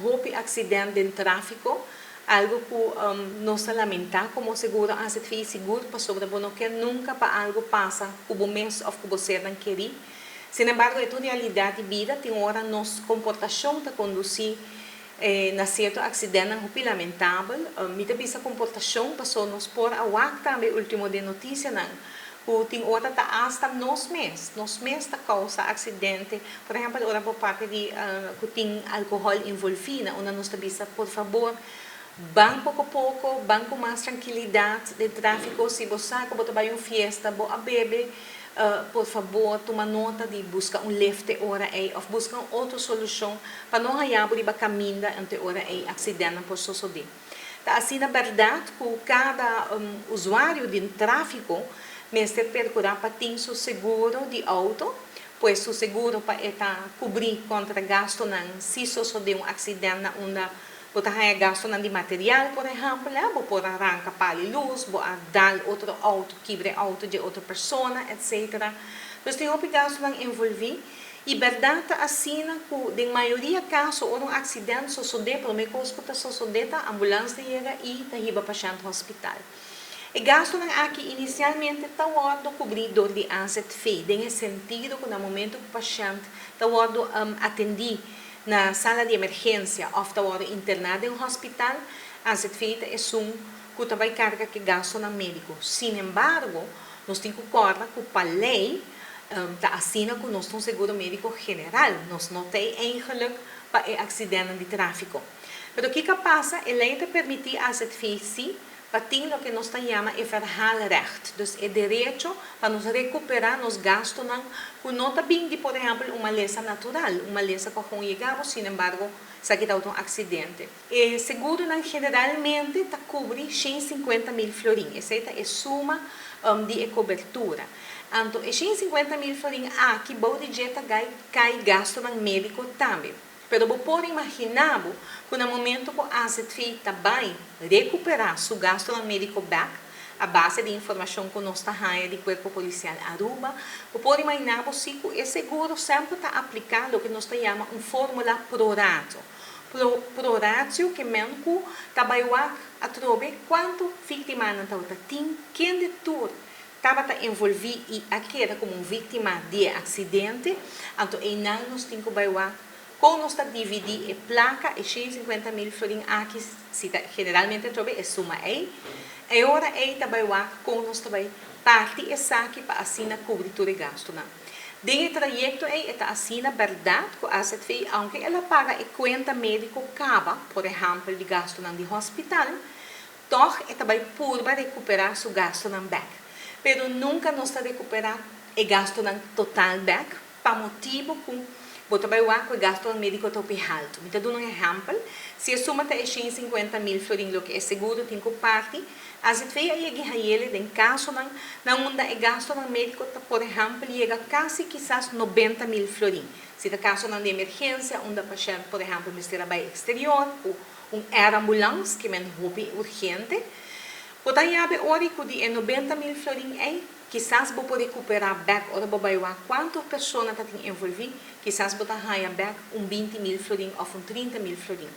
Hopi accidente den trafico, algo cu nos ta lamenta como seguro AZV, sigur pasobra bo no kier nunca pa algo pasa cu bo mes of cu bo sernan keri. Sin embargo, e ta un realidad di bida, tin ora nos comportacion ta conduci na cierto accidentenan hopi lamentabel. Mi ta bisa comportacion paso nos por a wak tambe ultimo den noticianan cu tin ora ta hasta nos mes ta causa accidente. Por ehempel, ora bo papia di cu tin alcohol envolvi, na unda nos ta bisa: por fabor, ban poco poco, ban cu mas trankilidad den trafico. Si bo sa cu bo ta bay un fiesta, bo a bebe, por fabor, tuma nota di busca un lift ora ey of busca un otro solucion pa no haya bo riba caminda ante ora ey accidente por sosode. Ta asina berdad cu cada usuario di trafico mester percura pa tin su seguro di auto, pues su seguro pa e ta cubri contra gastonan si sosode un accidente na unda bo ta haya gastonan di material. Por ehempel, bo por a ranca pal'i luz, bo a dal otro auto, kibra auto di otro persona, etc. Dus tin hopi gastonan envolvi y berdad ta asina cu den mayoria caso, ora un accidente sosode, prome cos cu ta sosode ta ambulance ta yega y ta hiba pashent hospital. E gastonan aki inicialmente ta wordo cubri door di AZV, den sentido cu na momento cu e pashent ta wordo atendi na sala di emergencia of ta wordo interna den hospital, AZV ta esun cu ta bay carga cu gastonan medico. Sin embargo, nos tin cu corda cu pa ley ta asina cu nos tin seguro medico general, nos no tin eigenlijk pa e accidente di trafico. Pero kico a pasa? E ley ta permiti AZV si pa tin loke nos ta yama e verhaalrecht, dus e derecho pa nos recupera nos gastonan cu no ta bin di, por ehempel, un malesa natural, un malesa cu a yega bo, sin embargo, esaki ta un accidente. E seguronan generalmente ta cubri 150 mil florin, esey ta e suma di e cobertura. Anto, e 150 mil florin aki, bou di dje ta cay gastonan medico tambe. Pero bo por imagina cu na momento cu AZV ta bay recupera su gastonan medico back, a base di informacion cu nos ta haya di Cuerpo Policial Aruba, bo por imagina si cu e seguro semper ta aplica loke nos ta yama un formula pro ratio. Pro ratio kiermen cu ta bay wak atrobe cuanto victimanan tabata tin, kende tur tabata envolvi y a keda como un victima di accidente, anto eynan nos tin cu bay wak con nos ta dividi e placa, e 150 mil florin aki, si ta, generalmente atrobe e suma ey, e ora ey ta bay wak con nos ta bay parti esaki pa asina cubri tur e gastonan. Den e trayecto ey ta asina berdad cu AZV, aunke el a paga e cuenta medico caba, por ehempel, di gastonan di hospital, toch e ta bay purba recupera su gastonan back. Pero nunca nos ta recupera e gastonan total back, pa motibo cu bo ta bay wak cu e gasto medico ta hopi halto. Mi ta duna un ehempel: si e suma ta 150 mil florin loke e seguro tin cu parti, AZV a yega hay'e den casonan na unda e gastonan medico ta, por ehempel, yega casi kisas 90 mil florin. Si ta casonan di emergencia, unda pashent, por ehempel, mester a bay exterior, cu un air ambulance, kiermen hopi urgente, bo ta yabe ori cu di e 90 mil florin ey, kisas bo por recupera back, ora bo bay wak cuanto persona ta tin envolvi, kisas bo ta haya back un 20 mil florin of un 30 mil florin.